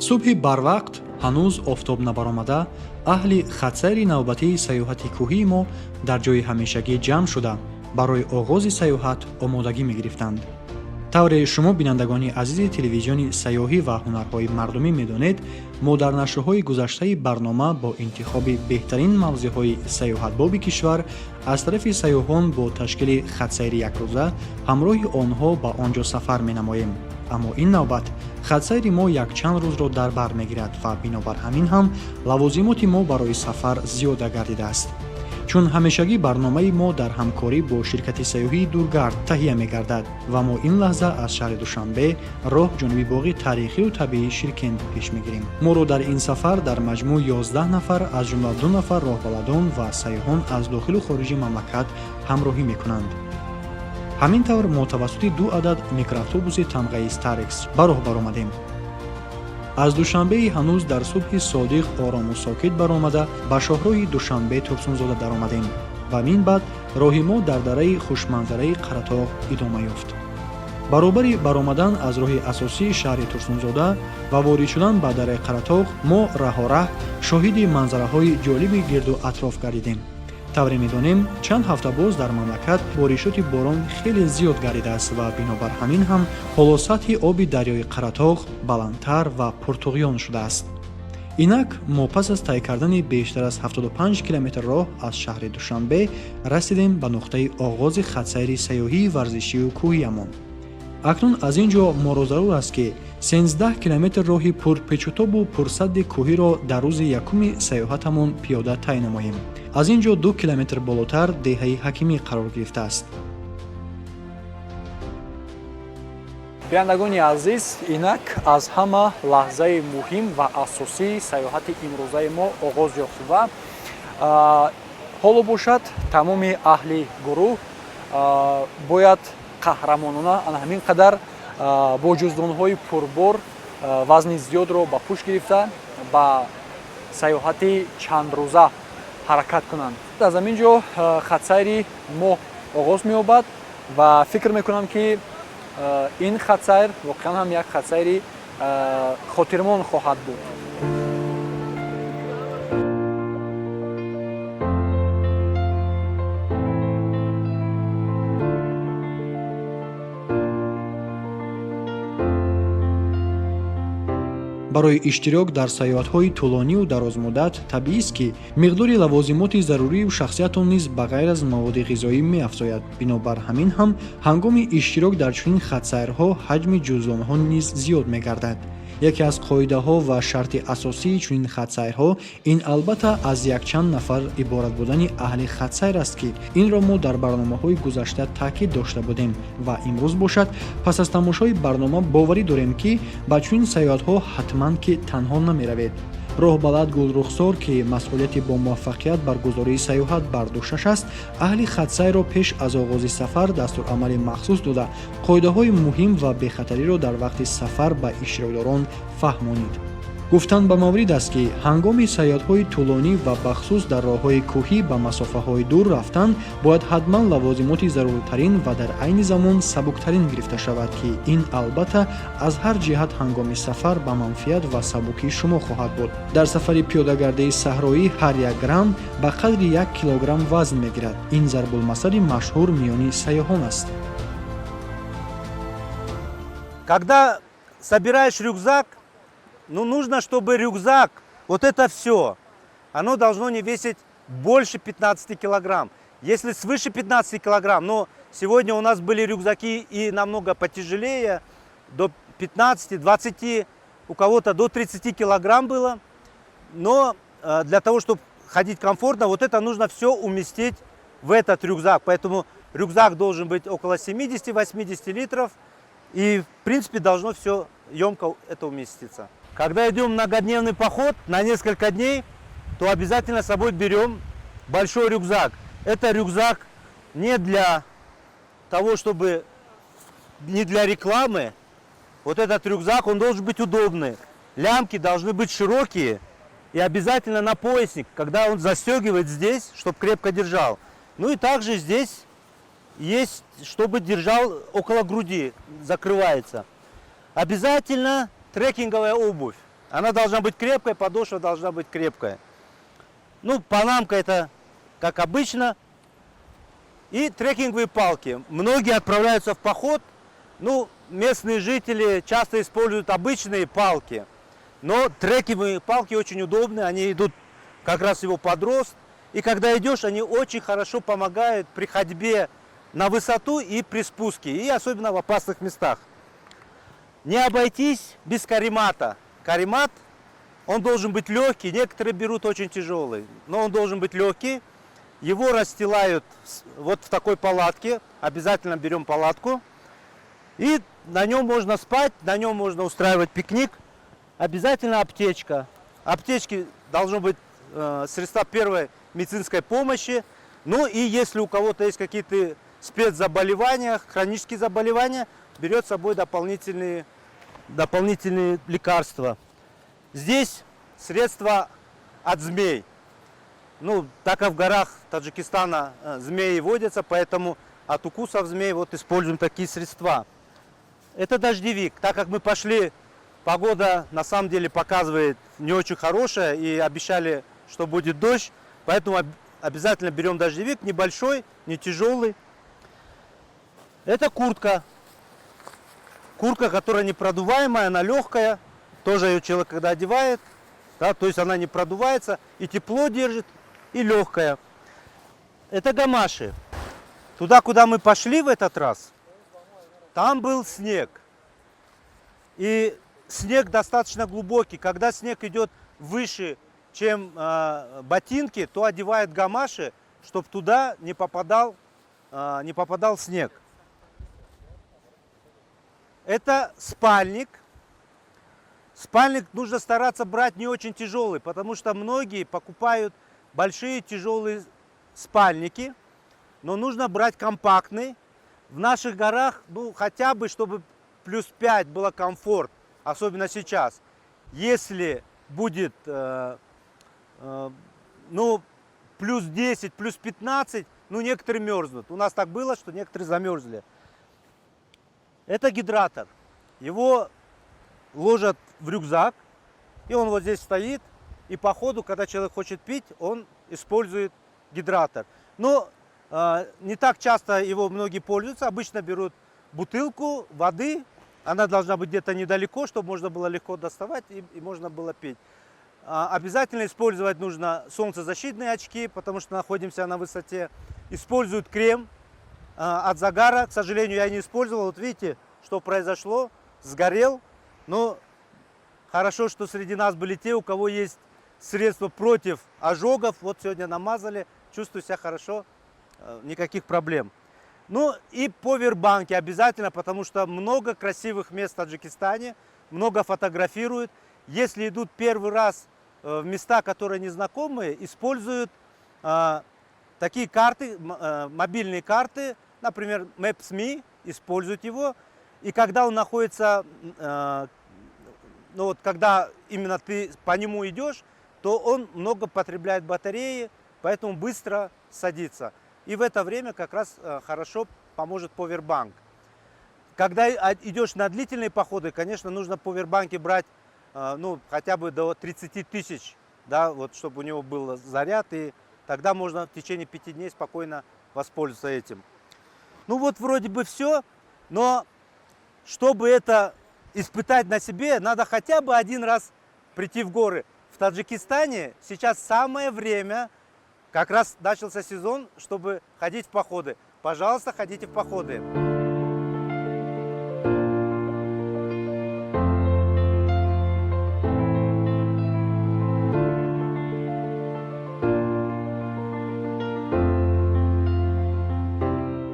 субҳи барвақт ҳанӯз офтоб набаромада, аҳли хатсайри навбатии сайёҳати кӯҳии мо дар ҷойи ҳамешагӣ ҷамъ шуда барои оғози сайёҳат омодагӣ мегирифтанд. тавре шумо бинандагони азизи телевизиони сайёҳӣ ва ҳунарҳои мардумӣ медонед, мо дар нашрҳои гузаштаи барнома бо интихоби беҳтарин мавзеъҳои сайёҳатбоби кишвар аз тарафи сайёҳон бо ташкили хатсайри якрӯза ҳамроҳи онҳо ба он ҷо сафар менамоем. аммо ин навбат хатсайри мо якчанд рӯзро дар бар мегирад ва бинобар ҳамин ҳам лавозимоти мо барои сафар зиёда гардидааст. чун ҳамешагӣ барномаи мо дар ҳамкорӣ бо ширкати сайёҳии дургард таҳия мегардад ва мо ин лаҳза аз шаҳри Душанбе роҳ ҷониби боғи таърихию табиии Ширкент пеш мегирем. моро дар ин сафар дар маҷмӯъ 11 нафар аз ҷумла 2 нафар роҳбаладон ва сайёҳон аз дохилу хориҷи мамлакат ҳамроҳӣ мекунанд. ҳамин тавр мо тавассути 2 адад микроавтобуси тамғаи Starex ба роҳ баромадем. аз Душанбеи ҳанӯз дар субҳи содиқ орому сокит баромада ба шоҳроҳи Душанбе Турсунзода даромадем ва мин баъд роҳи мо дар дараи хушманзараи Қаратоғ идома ёфт. баробари баромадан аз роҳи асосии шаҳри Турсунзода ва ворид шудан ба дараи Қаратоғ мо раҳораҳ шоҳиди манзараҳои ҷолиби гирду атроф гардидем. тавре медонем, чанд ҳафта боз дар мамлакат боришоти борон хеле зиёд гардидааст ва бинобар ҳамин ҳам ҳоло сатҳи оби дарёи Қаратоғ баландтар ва пуртуғён шудааст. инак мо пас аз тай кардани бештар аз 75 километр роҳ аз шаҳри Душанбе расидем ба нуқтаи оғози хатсайри сайёҳии варзишию кӯҳиямон. акнун аз ин ҷо моро зарур аст ки 13 километр роҳи пурпечутобу пурсадди кӯҳиро дар рӯзи якуми сайёҳатамон пиёда тай намоем. аз ин ҷо 2 километр болотар деҳаи Ҳакимӣ қарор гирифтааст. бинандагони азиз, инак аз ҳама лаҳзаи муҳим ва асосии сайёҳати имрӯзаи мо оғоз ёфт ва ҳоло бошад тамоми аҳли гурӯҳ бояд қаҳрамонона ҳамин қадар бо ҷуздонҳои пурбор вазни зиёдро ба пӯш гирифта ба сайёҳати чандрӯза ҳаракат кунанд. аз ҳамин ҷо хатсайри мо оғоз меёбад ва фикр мекунам ки ин хатсайр воқеан ҳам як хатсайри хотирмон хоҳад буд. барои иштирок дар сайёҳатҳои тӯлонию дарозмуддат табиист ки миқдори лавозимоти зарурию шахсиятон низ ба ғайр аз маводи ғизоӣ меафзояд. бинобар ҳамин ҳам ҳангоми иштирок дар чунин хатсайрҳо ҳаҷми ҷузъдонаҳо низ зиёд мегардад. яке аз қоидаҳо ва шарти асосии чунин хатсайрҳо ин албатта аз якчанд нафар иборат будани аҳли хатсайр аст ки инро мо дар барномаҳои гузашта таъкид дошта будем ва имрӯз бошад пас аз тамошои барнома боварӣ дорем ки ба чунин сайёҳатҳо ҳатман ки танҳо намеравед. роҳбалад Гулрухсор ки масъулияти бо муваффақият баргузории сайёҳат бар дӯшаш аст, аҳли хатсайрро пеш аз оғози сафар дастурамали махсус дода қоидаҳои муҳим ва бехатариро дар вақти сафар ба иштирокдорон фаҳмонид. гуфтан ба маврид аст ки ҳангоми сайёҳатҳои тӯлонӣ ва бахусус дар роҳҳои кӯҳӣ ба масофаҳои дур рафтан бояд ҳатман лавозимоти заруртарин ва дар айни замон сабуктарин гирифта шавад ки ин албатта аз ҳар ҷиҳат ҳангоми сафар ба манфиат ва сабукии шумо хоҳад буд. дар сафари пиёдагардии саҳроӣ ҳар як грамм ба қадри 1 килограмм вазн мегирад. ин зарбулмасали машҳур миёни сайёҳон аст. Когда собираешь рюкзак, нужно, чтобы рюкзак, вот это все, оно должно не весить больше 15 килограмм. Если свыше 15 килограмм, но сегодня у нас были рюкзаки и намного потяжелее, до 15-20, у кого-то до 30 килограмм было. Но для того, чтобы ходить комфортно, вот это нужно все уместить в этот рюкзак. Поэтому рюкзак должен быть около 70-80 литров. И, в принципе, должно все емко это уместиться. Когда идем в многодневный поход на несколько дней, то обязательно с собой берем большой рюкзак. Это рюкзак не для того, чтобы, не для рекламы. Вот этот рюкзак, он должен быть удобный. Лямки должны быть широкие. И обязательно на поясник, когда он застегивает здесь, чтобы крепко держал. Ну и также здесь есть, чтобы держал около груди, закрывается. Обязательно трекинговая обувь. Она должна быть крепкая, подошва должна быть крепкая. Ну, панамка это как обычно. И трекинговые палки. Многие отправляются в поход. Ну, местные жители часто используют обычные палки. Но трекинговые палки очень удобны. Они идут как раз его под рост. И когда идешь, они очень хорошо помогают при ходьбе на высоту и при спуске. И особенно в опасных местах. Не обойтись без каремата. Каремат, он должен быть легкий. Некоторые берут очень тяжелый. Но он должен быть легкий. Его расстилают вот в такой палатке. Обязательно берем палатку. И на нем можно спать, на нем можно устраивать пикник. Обязательно аптечка. Аптечки должны быть средства первой медицинской помощи. Ну и если у кого-то есть какие-то спецзаболевания, хронические заболевания, берет с собой дополнительные лекарства. Здесь средства от змей. Ну, так как в горах Таджикистана змеи водятся, поэтому от укусов змей вот используем такие средства. Это дождевик. Так как мы пошли, погода на самом деле показывает не очень хорошая и обещали, что будет дождь, поэтому обязательно берем дождевик, небольшой, не тяжелый. Это куртка. Куртка, которая не продуваемая, она легкая. Тоже ее человек когда одевает, да, то есть она не продувается и тепло держит, и легкая. Это гамаши. Туда, куда мы пошли в этот раз, там был снег. И снег достаточно глубокий. Когда снег идет выше, чем ботинки, то одевают гамаши, чтобы туда не попадал снег. Это спальник. Спальник нужно стараться брать не очень тяжелый, потому что многие покупают большие тяжелые спальники, но нужно брать компактный. В наших горах, ну, хотя бы, чтобы плюс 5 было комфорт, особенно сейчас. Если будет, ну, плюс 10, плюс 15, ну, некоторые мерзнут. У нас так было, что некоторые замерзли. Это гидратор. Его ложат в рюкзак, и он вот здесь стоит. И по ходу, когда человек хочет пить, он использует гидратор. Но не так часто его многие пользуются. Обычно берут бутылку воды. Она должна быть где-то недалеко, чтобы можно было легко доставать и можно было пить. Обязательно использовать нужно солнцезащитные очки, потому что находимся на высоте. Используют крем от загара. К сожалению, я не использовал. Вот видите, что произошло. Сгорел. Но хорошо, что среди нас были те, у кого есть средства против ожогов. Вот сегодня намазали. Чувствую себя хорошо. Никаких проблем. Ну и повербанки обязательно, потому что много красивых мест в Таджикистане. Много фотографируют. Если идут первый раз в места, которые незнакомые, используют такие карты, мобильные карты, например, Maps.me, используют его. И когда он находится, ну вот когда именно ты по нему идешь, то он много потребляет батареи, поэтому быстро садится. И в это время как раз хорошо поможет повербанк. Когда идешь на длительные походы, конечно, нужно повербанки брать, ну, хотя бы до 30 тысяч, да, вот, чтобы у него был заряд, и тогда можно в течение 5 дней спокойно воспользоваться этим. Ну вот вроде бы все, но чтобы это испытать на себе, надо хотя бы один раз прийти в горы. В Таджикистане сейчас самое время, как раз начался сезон, чтобы ходить в походы. Пожалуйста, ходите в походы.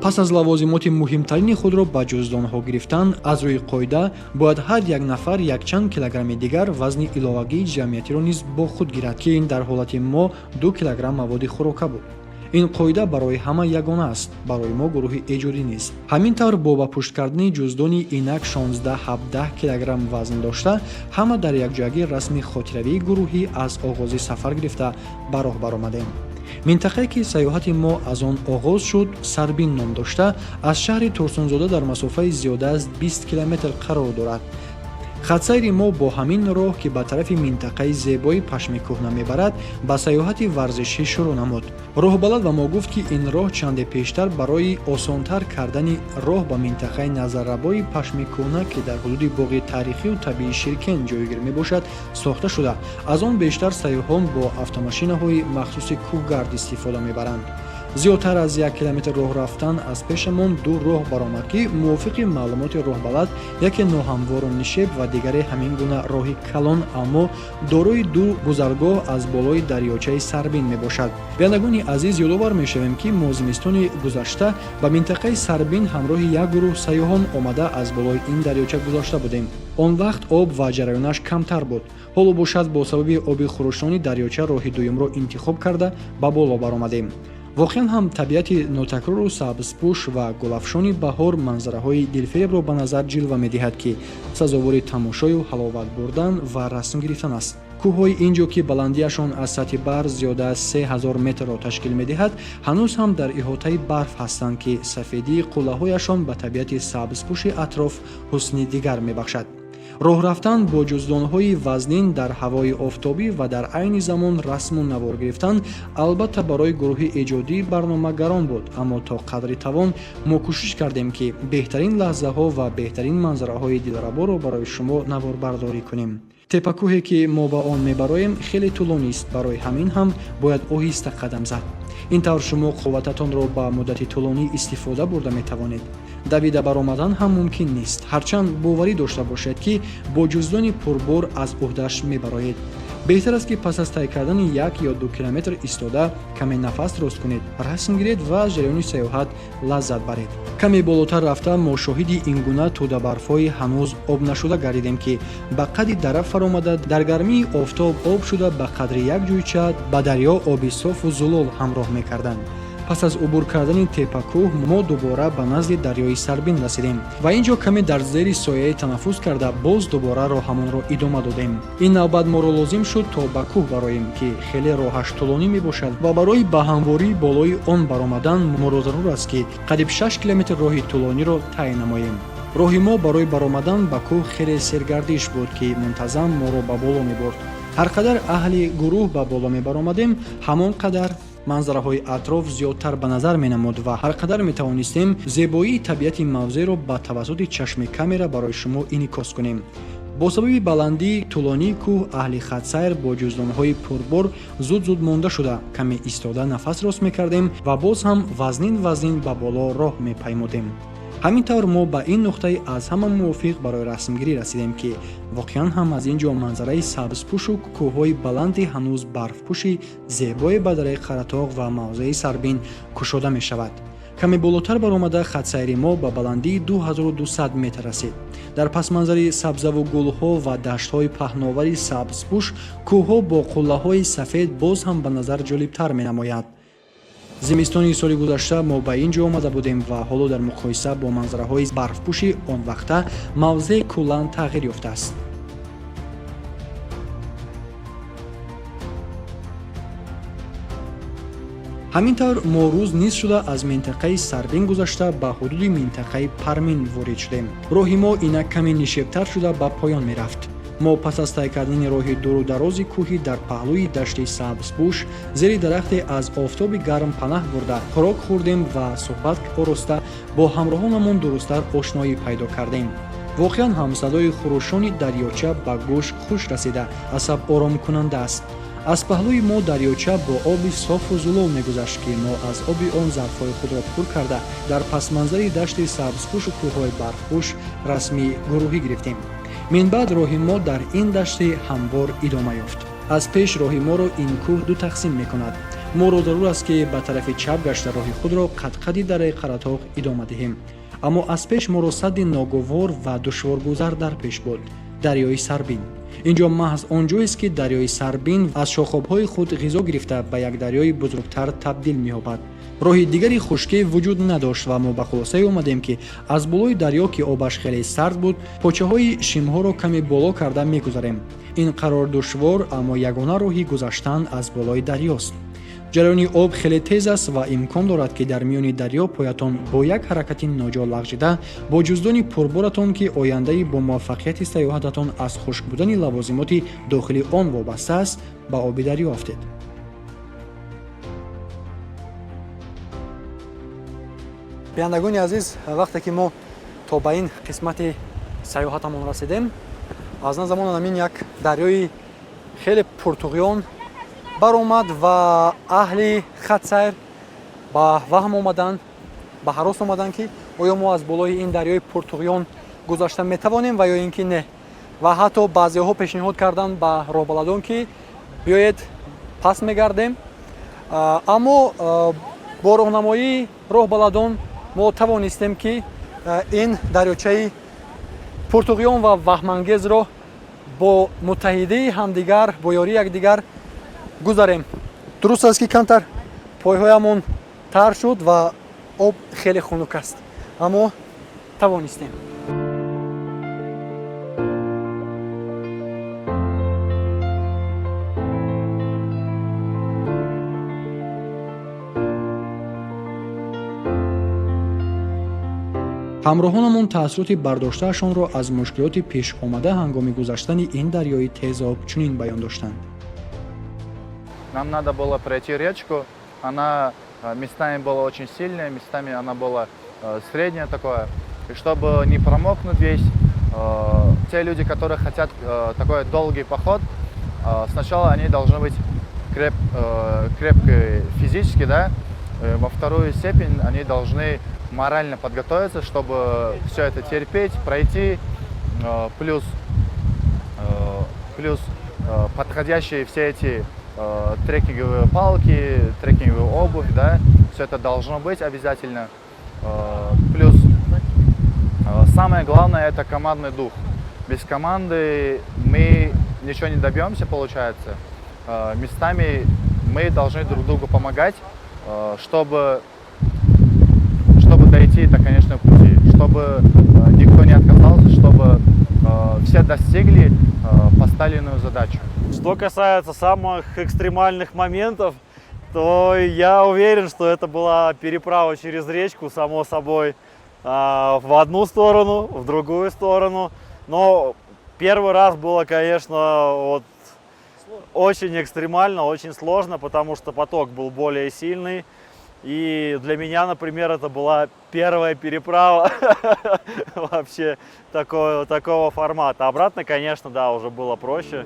пас аз лавозимоти муҳимтарини худро ба ҷуздонҳо гирифтан аз рӯи қоида бояд ҳар як нафар якчанд килограмми дигар вазни иловагии ҷамъиятиро низ бо худ гирад, ки ин дар ҳолати мо 2 килограмм маводи хӯрока буд. ин қоида барои ҳама ягона аст, барои мо гурӯҳи эҷодӣ низ. ҳамин тавр бо ба пушт кардани ҷуздони инак 16-17 килограмм вазн дошта, ҳама дар якҷоягии расми хотиравии гурӯҳӣ аз оғози сафар гирифта ба роҳ баромадем. минтақае ки сайёҳати мо аз он оғоз шуд Сарбин ном дошта, аз шаҳри Турсунзода дар масофаи зиёда аз 20 километр қарор дорад. хатсайри мо бо ҳамин роҳ ки ба тарафи минтақаи зебои пашми кӯҳна мебарад ба саёҳати варзишӣ шурӯъ намуд. Роҳбалад ба мо гуфт ки ин роҳ чанде пештар барои осонтар кардани роҳ ба минтақаи назаррабои пашми кӯҳна ки дар ҳудуди боғи тарихию табии Ширкен ҷойгир мебошад сохта шуда, аз он бештар сайёҳон бо автомошинаҳои махсуси кӯҳгард истифода мебаранд. зиёдтар аз 1 километр роҳ рафтан аз пешамон ду роҳ баромад ки мувофиқи маълумоти роҳбалад яке ноҳамвору нишеб ва дигаре ҳамин гуна роҳи калон аммо дорои ду гузаргоҳ аз болои дарёчаи Сарбин мебошад. Бинандагони азиз, ёдовар мешавем ки мо зимистони гузашта ба минтақаи Сарбин ҳамроҳи як гурӯҳ сайёҳон омада аз болои ин дарёча гузашта будем. Он вақт об ва ҷараёнаш камтар буд. ҳоло бошад бо сабаби оби хурушони дарёча роҳи дуюмро интихоб карда ба боло баромадем. воқеан ҳам табиати нотакрору сабзпӯш ва гулафшони баҳор манзараҳои дилфиребро ба назар ҷилва медиҳад ки сазовори тамошою ҳаловат бурдан ва расм гирифтан аст. кӯҳҳои ин ҷо ки баландиашон аз сатҳи бар зиёда аз 3000 метрро ташкил медиҳад, ҳанӯз ҳам дар иҳотаи барф ҳастанд ки сафедии қуллаҳояшон ба табиати сабзпӯши атроф ҳусни дигар мебахшад. роҳ рафтан бо ҷуздонҳои вазнин дар ҳавои офтобӣ ва дар айни замон расму навор гирифтан албатта барои гурӯҳи эҷодӣ барнома гарон буд, аммо то қадри тавон мо кӯшиш кардем ки беҳтарин лаҳзаҳо ва беҳтарин манзараҳои дилраборо барои шумо наворбардорӣ кунем. теппакӯҳе ки мо ба он мебароем хеле тӯлонист, барои ҳамин ҳам бояд оҳиста қадам зад. ин тавр шумо қуввататонро ба муддати тӯлонӣ истифода бурда метавонед. давида баромадан ҳам мумкин нест, ҳарчанд боварӣ дошта бошед ки бо ҷуздони пурбор аз уҳдаш мебароед. беҳтар аст ки пас аз тай кардани 1 ё 2 километр истода каме нафас рост кунед, расм гиред ва аз ҷараёни саёҳат лаззат баред. каме болотар рафта мо шоҳиди ин гуна тӯдабарфҳои ҳанӯз обнашуда гардидем ки ба қадди дараб фаромада дар гармии офтоб об шуда ба қадри як ҷӯйча ба дарьё оби софу зулол ҳамроҳ мекарданд. пас аз убур кардани теппакӯҳ мо дубора ба назди дарёи Сарбин расидем ва ин ҷо каме дар зери сояе танаффус карда боз дубора роҳамонро идома додем. ин навбат моро лозим шуд то ба кӯҳ бароем ки хеле роҳаш тӯлонӣ мебошад ва барои ба ҳамвории болои он баромадан моро зарур аст ки қадиб 6 километр роҳи тӯлониро тай намоем. роҳи мо барои баромадан ба кӯҳ хеле сергардиш буд ки мунтазам моро ба боло мебурд. ҳар қадар аҳли гурӯҳ ба боло мебаромадем, ҳамон қадар манзараҳои атроф зиёдтар ба назар менамуд ва ҳар қадар метавонистем зебоии табиати мавзеъро ба тавассути чашми камера барои шумо инъикос кунем. бо сабаби баландии тӯлонии кӯҳ аҳли хатсайр бо ҷуздонҳои пурбор зуд монда шуда каме истода нафас рост мекардем ва боз ҳам вазнин ба боло роҳ мепаймудем. ҳамин тавр мо ба ин нуқтаи аз ҳама мувофиқ барои расмгирӣ расидем ки воқеан ҳам аз ин ҷо манзараи сабзпӯшу кӯҳҳои баланди ҳанӯз барфпӯши зебои бадараи Қаратоғ ва мавзеи Сарбин кушода мешавад. каме болотар баромада хатсайри мо ба баландии 2200 метр расид. дар пасманзари сабзаву гулҳо ва даштҳои паҳновари сабзпӯш кӯҳҳо бо қуллаҳои сафед боз ҳам ба назар ҷолибтар менамояд. зимистони соли гузашта мо ба ин ҷо омада будем ва ҳоло дар муқоиса бо манзараҳои барфпӯши он вақта мавзеъ куллан тағйир ёфтааст. ҳамин тавр мо рӯз нисф шуда аз минтақаи Сарбин гузашта ба ҳудуди минтақаи Пармин ворид шудем. роҳи мо инак каме нишебтар шуда ба поён мерафт. мо пас аз тай кардани роҳи дуру дарози кӯҳи дар паҳлӯи дашти сабзпӯш зери дарахте аз офтоби гарм панаҳ бурда хӯрок хӯрдем ва суҳбат ороста бо ҳамроҳонамон дурустар ошноӣ пайдо кардем. воқеан ҳам садои хурушони дарёча ба гӯш хуш расида асаб оромкунанда аст. аз паҳлӯи мо дарёча бо оби софу зулол мегузашт ки мо аз оби он зарфҳои худро пур карда дар пасманзари дашти сабзпӯшу кӯҳҳои барфпӯш расми гурӯҳӣ гирифтем. минбаъд роҳи мо дар ин дашти ҳамвор идома ёфт. аз пеш роҳи моро ин кӯҳ ду тақсим мекунад. моро зарур аст ки ба тарафи чап гашта роҳи худро қад-қадди дараи Қаратоғ идома диҳем. аммо аз пеш моро садди ноговор ва душворгузар дар пеш буд. дарёи Сарбин. ин ҷо маҳз он ҷоест ки дарёи Сарбин аз шохобҳои худ ғизо гирифта ба як дарёи бузургтар табдил меёбад. роҳи дигари хушкӣ вуҷуд надошт ва мо ба хулосае омадем ки аз болои дарё ки обаш хеле сард буд почаҳои шимҳоро каме боло карда мегузарем. ин қарор душвор, аммо ягона роҳи гузаштан аз болои дарёст. ҷараёни об хеле тез аст ва имкон дорад ки дар миёни дарё поятон бо як ҳаракати ноҷо лағжида бо ҷуздони пурборатон ки ояндаи бо муваффақияти сайёҳататон аз хушк будани лавозимоти дохили он вобаста аст ба оби дарё афтед. биандагони азиз, вақте ки мо то ба ин қисмати сайёҳатамон расидем, аз назамон ҳамин як дарёи хеле пуртуғиён баромад ва аҳли хатсайр ба ваҳм омадан, ба ҳарос омадан ки оё мо аз болои ин дарёи пуртуғиён гузашта метавонем ва ё ин ки не. Ва ҳатто баъзеҳо пешниҳод кардан ба роҳбаладон ки биёед пас мегардем. Аммо бо роҳнамоии роҳбаладон мо тавонистем ки ин дарёчаи пуртуғиён ва ваҳмангезро бо муттаҳидии ҳамдигар, бо ёрии якдигар гузарем. Дуруст аст ки камтар пойҳоямон тар шуд ва об хеле хунук аст, аммо тавонистем. ҳамроҳонамон таъссуроти бардоштаашонро аз мушкилоти пешомада ҳангоми гузаштани ин дарёи тезоб чунин баён доштанд. Нам надо было пройти речку, она местами была очень сильная, местами она была средняя такое. И чтобы не промокнуть весь, те люди, которые хотят такой долгий поход, сначала они должны быть крепкие физически, да, во вторую степень они должны морально подготовиться, чтобы все это терпеть, пройти, плюс подходящие все эти трекинговые палки, трекинговую обувь, да, все это должно быть обязательно. Плюс самое главное — это командный дух. Без команды мы ничего не добьемся, получается. Местами мы должны друг другу помогать, чтобы дойти до конечного пути, чтобы никто не отказался, чтобы все достигли поставленную задачу. Что касается самых экстремальных моментов, то я уверен, что это была переправа через речку, само собой, в одну сторону, в другую сторону. Но первый раз было, конечно, вот очень экстремально, очень сложно, потому что поток был более сильный. И для меня, например, это была первая переправа вообще такого формата. Обратно, конечно, да, уже было проще.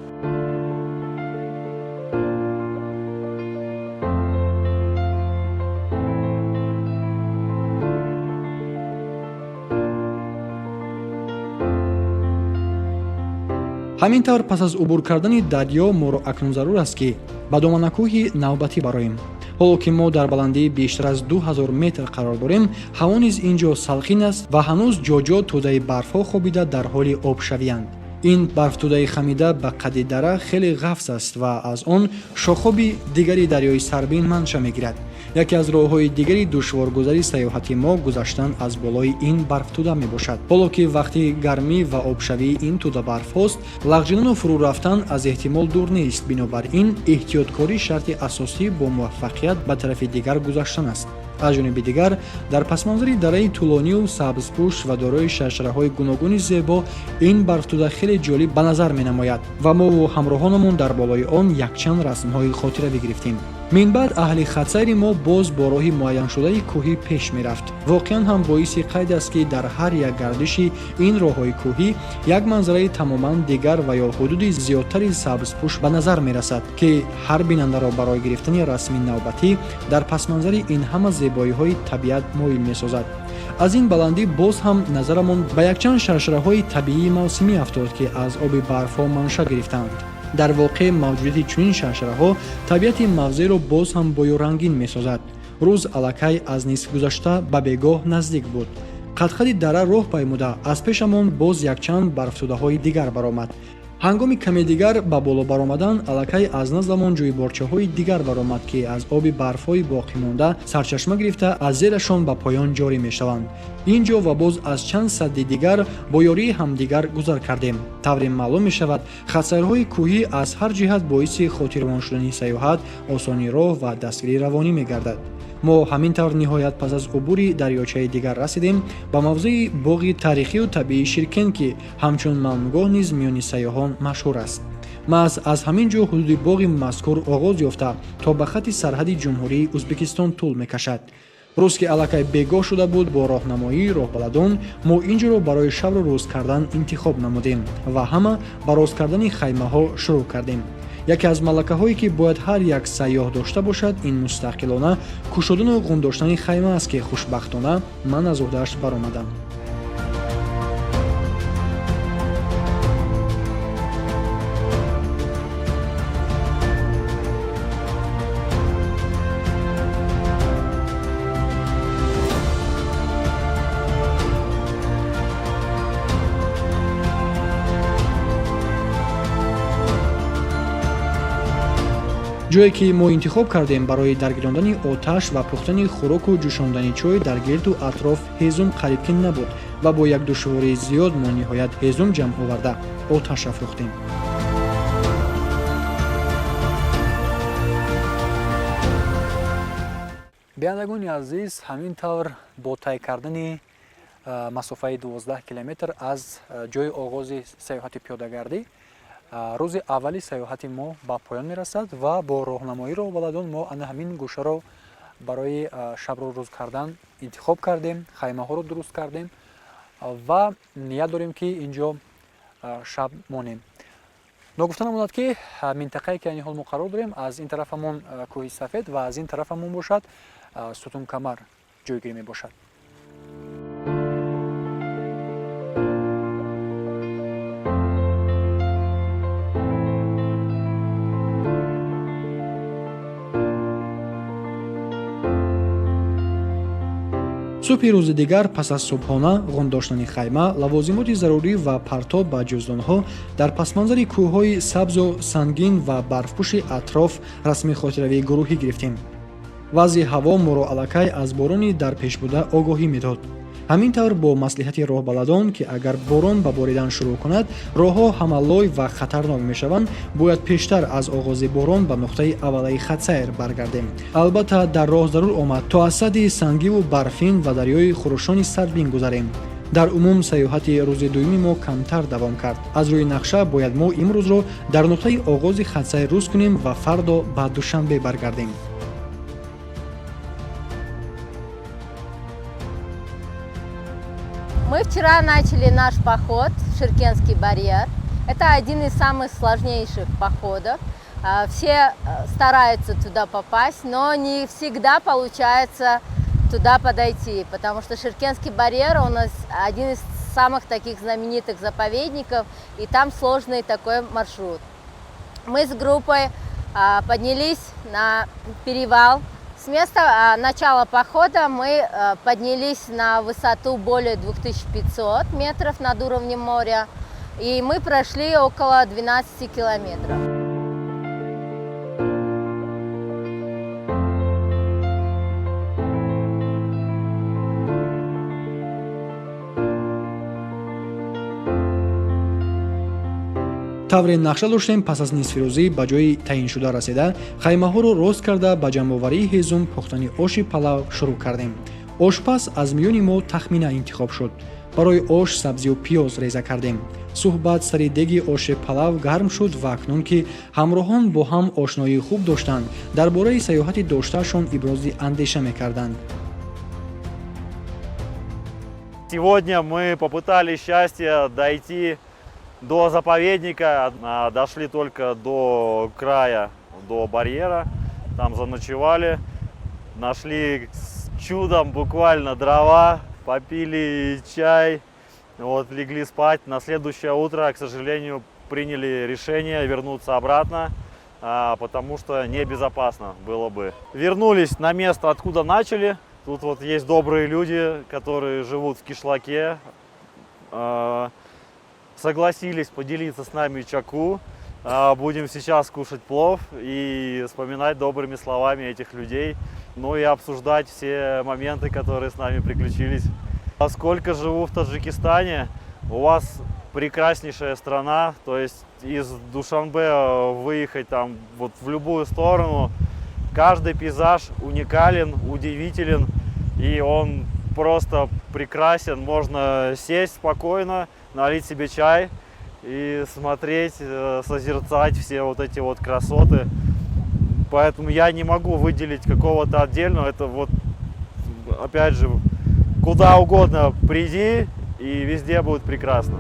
ҳамин тавр пас аз убур кардани дарё моро акнун зарур аст ки ба доманакӯҳи навбатӣ бароем. ҳоло ки мо дар баландии бештар аз 2000 метр қарор дорем, ҳаво низ ин ҷо салқин аст ва ҳанӯз ҷо-ҷо тӯдаи барфҳо хобида дар ҳоли обшавианд. ин барфтӯдаи хамида ба қадди дара хеле ғафс аст ва аз он шохоби дигари дарёи сарбин манша мегирад. яке аз роҳҳои дигари душворгузари сайёҳати мо гузаштан аз болои ин барфтӯда мебошад. ҳоло ки вақти гармӣ ва обшавии ин тӯда барфҳост, лағжидану фурӯ рафтан аз эҳтимол дур нест. бинобар ин эҳтиёткорӣ шарти асосӣ бо муваффақият ба тарафи дигар гузаштан аст. аз ҷониби дигар, дар пасманзари дараи тӯлонию сабзпӯш ва дорои шаршараҳои гуногуни зебо ин барфтӯда хеле ҷолиб ба назар менамояд ва мову ҳамроҳонамон дар болои он якчанд расмҳои хотиравӣ гирифтем. минбаъд аҳли хатсайри мо боз бо роҳи муайяншудаи кӯҳӣ пеш мерафт. воқеан ҳам боиси қайд аст ки дар ҳар як гардиши ин роҳҳои кӯҳӣ як манзараи тамоман дигар ва ё ҳудуди зиёдтари сабзпӯш ба назар мерасад ки ҳар бинандаро барои гирифтани расми навбатӣ дар пасманзари ин ҳама зебоиҳои табиат моил месозад. аз ин баландӣ боз ҳам назарамон ба якчанд шаршараҳои табиии мавсимӣ афтод ки аз оби барфҳо манша гирифтаанд. дар воқеъ мавҷудияти чунин шаршараҳо табиати мавзеъро боз ҳам бою рангин месозад. рӯз аллакай аз нисф гузашта ба бегоҳ наздик буд. қад-қади дара роҳ паймуда аз пешамон боз якчанд барфтӯдаҳои дигар баромад. ҳангоми каме дигар ба боло баромадан аллакай аз назламон ҷӯйборчаҳои дигар баромад, ки аз оби барфҳои боқимонда сарчашма гирифта аз зерашон ба поён ҷорӣ мешаванд. ин ҷо ва боз аз чанд садди дигар бо ёрии ҳамдигар гузар кардем. тавре маълум мешавад, хатсайрҳои кӯҳӣ аз ҳар ҷиҳат боиси хотирмон шудани сайёҳат, осонии роҳ ва дастгирии равонӣ мегардад. мо ҳамин тавр ниҳоят пас аз убури дарёчаи дигар расидем ба мавзеи боғи таърихию табиии Ширкен, ки ҳамчун мамнӯгоҳ низ миёни сайёҳон машҳур аст. маҳз аз ҳамин ҷо ҳудуди боғи мазкур оғоз ёфта то ба хати сарҳади ҷумҳурии Узбекистон тӯл мекашад. рӯз ки аллакай бегоҳ шуда буд бо роҳнамоии роҳбаладон, мо ин ҷоро барои шабру рӯз кардан интихоб намудем ва ҳама ба рост кардани хаймаҳо шурӯъ кардем. яке аз малакаҳое ки бояд ҳар як сайёҳ дошта бошад, ин мустақилона кушодану ғундоштани хайма аст, ки хушбахтона ман аз уҳдааш баромадам. ҷое ки мо интихоб кардем барои даргирондани оташ ва пухтани хӯроку ҷӯшондани чой дар гирду атроф ҳезум қариб ки набуд ва бо як душвории зиёд мо ниҳоят ҳезум ҷамъ оварда оташ афрӯхтем. биандагони азиз, ҳамин тавр бо тай кардани масофаи 12 километр аз ҷои оғози сайёҳати пиёдагардӣ рӯзи аввали сайёҳати мо ба поён мерасад ва бо роҳнамоии роҳбаладон мо ана ҳамин гӯшаро барои шабру рӯз кардан интихоб кардем, хаймаҳоро дуруст кардем ва ният дорем ки ин ҷо шаб монем. ногуфта намонад ки минтақае ки айни ҳол мо қарор дорем, аз ин тарафамон кӯҳи сафед ва аз ин тарафамон бошад Сутункамар ҷойгирӣ мебошад. субҳи рӯзи дигар пас аз субҳона ғундоштани хайма, лавозимоти зарурӣ ва партоб ба ҷӯздонҳо дар пасманзари кӯҳҳои сабзу сангин ва барфпӯши атроф расми хотиравии гурӯҳӣ гирифтем. вазъи ҳаво моро аллакай аз борони дар пешбуда огоҳӣ медод. ҳамин тавр бо маслиҳати роҳбаладон, ки агар борон ба боридан шурӯъ кунад, роҳҳо ҳамаллой ва хатарнок мешаванд, бояд пештар аз оғози борон ба нуқтаи аввалаи хатсайр баргардем. албатта дар роҳ зарур омад то аз садди сангиву барфин ва дарёи хурушони садбин гузарем. дар умум сайёҳати рӯзи дуюми мо камтар давом кард. аз рӯи нақша бояд мо имрӯзро дар нуқтаи оғози хатсайр рӯз кунем ва фардо ба душанбе баргардем. Мы вчера начали наш поход в Ширкенский барьер. Это один из самых сложнейших походов. Все стараются туда попасть, но не всегда получается туда подойти, потому что Ширкенский барьер у нас один из самых таких знаменитых заповедников, и там сложный такой маршрут. Мы с группой поднялись на перевал. С места начала похода мы поднялись на высоту более 2500 метров над уровнем моря, и мы прошли около 12 километров. тавре нақша доштем пас аз нисфирӯзӣ ба ҷои таъиншуда расида, хаймаҳоро рост карда ба ҷамъоварии ҳезум пухтани оши палав шурӯъ кардем. ошпаз аз миёни мо тахмина интихоб шуд. барои ош сабзию пиёз реза кардем. суҳбат сари деги оши палав гарм шуд ва акнун ки ҳамроҳон бо ҳам ошноии хуб доштанд, дар бораи сайёҳати доштаашон ибрози андеша мекарданд. Сегодня мы попытались счастье дойти до заповедника, дошли только до края, до барьера, там заночевали, нашли с чудом буквально дрова, попили чай, вот, легли спать. На следующее утро, к сожалению, приняли решение вернуться обратно, потому что небезопасно было бы. Вернулись на место, откуда начали. Тут вот есть добрые люди, которые живут в кишлаке. согласились поделиться с нами чаку. Будем сейчас кушать плов и вспоминать добрыми словами этих людей, ну и обсуждать все моменты, которые с нами приключились. Сколько живу в Таджикистане, у вас прекраснейшая страна, то есть из Душанбе выехать там вот в любую сторону, каждый пейзаж уникален, удивителен, и он просто прекрасен. Можно сесть спокойно, налить себе чай и смотреть, созерцать все вот эти вот красоты. Поэтому я не могу выделить какого-то отдельного. Это вот, опять же, куда угодно приди, и везде будет прекрасно.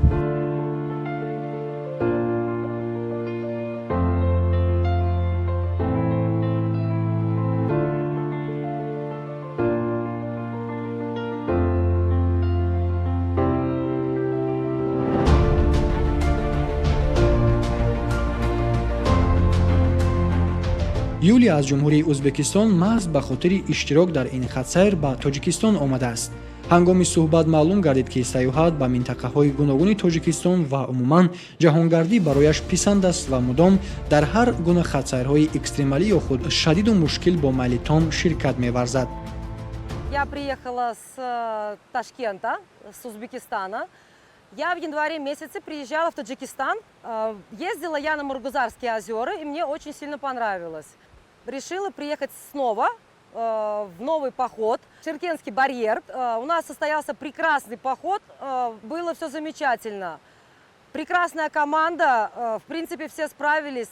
юлия аз ҷумҳурии ӯзбекистон маҳз ба хотири иштирок дар ин хатсайр ба тоҷикистон омадааст. ҳангоми суҳбат маълум гардид ки сайёҳат ба минтақаҳои гуногуни тоҷикистон ва умуман ҷаҳонгардӣ барояш писанд аст ва мудом дар ҳар гуна хатсайрҳои экстремалӣ ё худ шадиду мушкил бо майли том ширкат меварзад. Я приехала с Ташкента, с Узбекистана. Я в январе месяце приезжала в Таджикистан. Ездила я на Мургузарские озера, и мне очень сильно понравилось. Решила приехать снова в новый поход. Ширкенский барьер. У нас состоялся прекрасный поход, было все замечательно. Прекрасная команда, в принципе, все справились.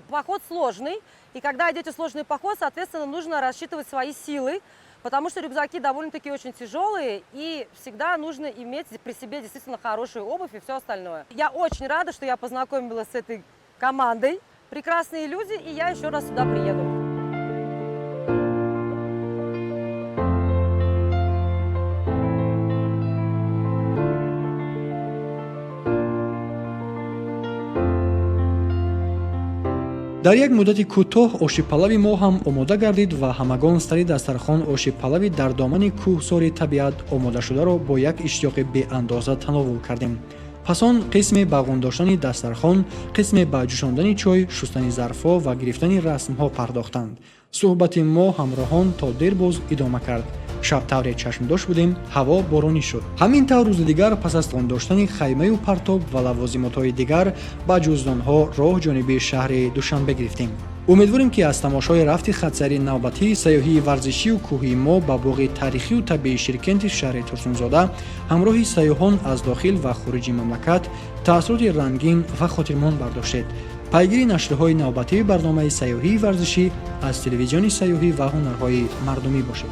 Поход сложный, и когда идете в сложный поход, соответственно, нужно рассчитывать свои силы, потому что рюкзаки довольно-таки очень тяжелые, и всегда нужно иметь при себе действительно хорошую обувь и все остальное. Я очень рада, что я познакомилась с этой командой. Прекрасные люди, и я еще раз сюда приеду. дар як муддати кӯтоҳ оши палави мо ҳам омода гардид ва ҳамагон сари дастархон оши палави дар домани кӯҳсори табиат омодашударо бо як иштиёқи беандоза тановул кардем. пас он қисме ба ғундоштани дастархон, қисме ба ҷӯшондани чой, шустани зарфҳо ва гирифтани расмҳо пардохтанд. суҳбати мо ҳамроҳон то дер боз идома кард. шабтавре чашмдош будем, ҳаво боронӣ шуд. ҳамин тавр рӯзи дигар пас аз ғундоштани хаймаю партоб ва лавозимотҳои дигар ба ҷуздонҳо роҳ ҷониби шаҳри Душанбе гирифтем. умедворим ки аз тамошои рафти хатсайри навбатии сайёҳии варзишию кӯҳии мо ба боғи таърихию табиии Ширкенти шаҳри Турсунзода ҳамроҳи сайёҳон аз дохил ва хуриҷи мамлакат таъссуроти рангин ва хотирмон бардоштед. пайгири нашрҳои навбатии барномаи сайёҳии варзишӣ аз телевизиони сайёҳӣ ва ҳунарҳои мардумӣ бошед.